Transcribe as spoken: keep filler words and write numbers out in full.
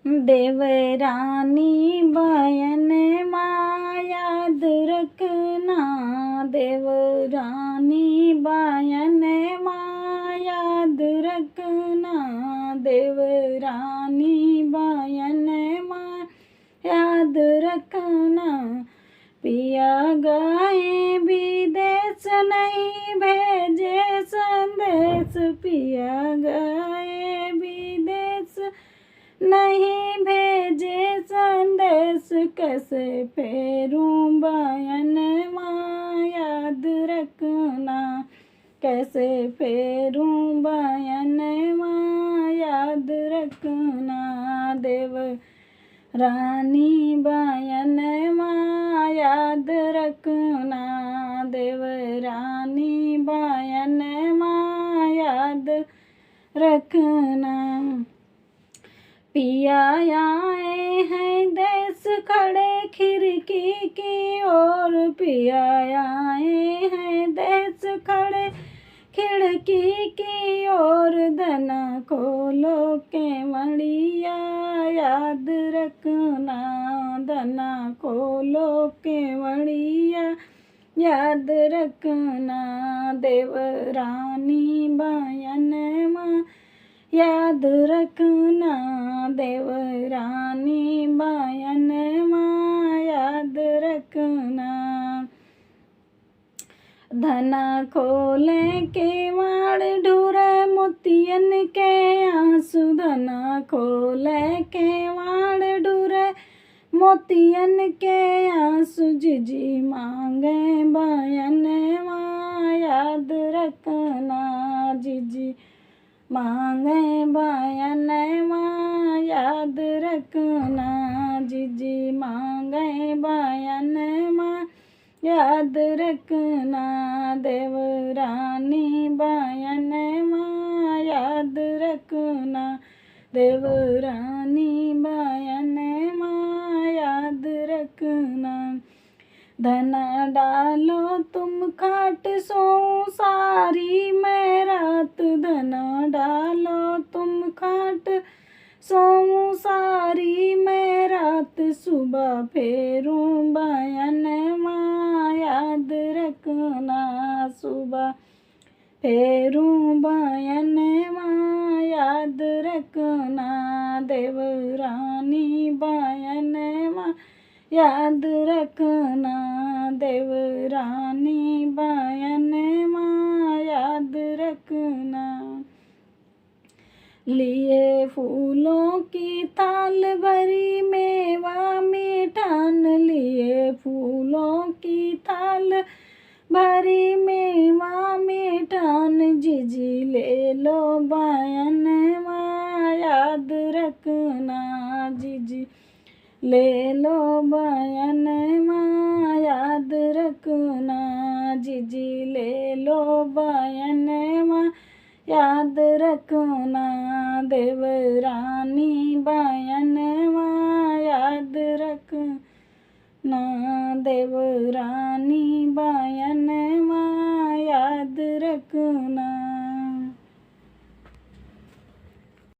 देवरानी बयनवा याद रखना, देवरानी बयनवा याद रखना, देवरानी बयनवा याद रखना। पिया गए विदेश नहीं भेजे संदेश, पिया गए विदेश नहीं भेजे संदेश, कैसे फेरूं बयनवा याद रखना, कैसे फेरूं बयनवा याद रखना। देवरानी बयनवा याद रखना, देवरानी बयनवा याद रखना। पिया आए हैं देश खड़े खिड़की की ओर, पिया आए हैं देश खड़े खिड़की की ओर। धना खोलो केवड़िया याद रखना, धना खोलो केवड़िया याद रखना। देवरानी बयनवा याद रखना, देवरानी बयनवा याद रखना। धना खोले केवाड़ ढूरे मोतियन के आंसू, धना खोले केवाड़ ढूरे मोतियन के आंसू। जिजी मांगे बयनवा याद रखना, जिजी मांगे बयनवा याद रखना, जिजी मांगे बयनवा याद रखना। देवरानी बयनवा याद रखना, देवरानी बयनवा याद रखना। धना डालो तुम खाट सोऊं सारी मैं रात, धना डालो तुम खाट सोऊं सारी मैं रात। सुबह फेरूं बयनवा याद रखना, सुबह फेरूं बयनवा याद रखना। देवरानी बयनवा याद रखना, देवरानी बयनवा याद रखना। लिए फूलों की थाल भरी मेवा मिठान, लिए फूलों की थाल भरी मेवा मिठान। जिजी ले लो बयनवा याद रखना, जिजी ले लो बयनवा याद रखना, जिजी ले लो बयनवा याद रखना। देवरानी बयनवा याद रखना, देवरानी बयनवा याद रखना।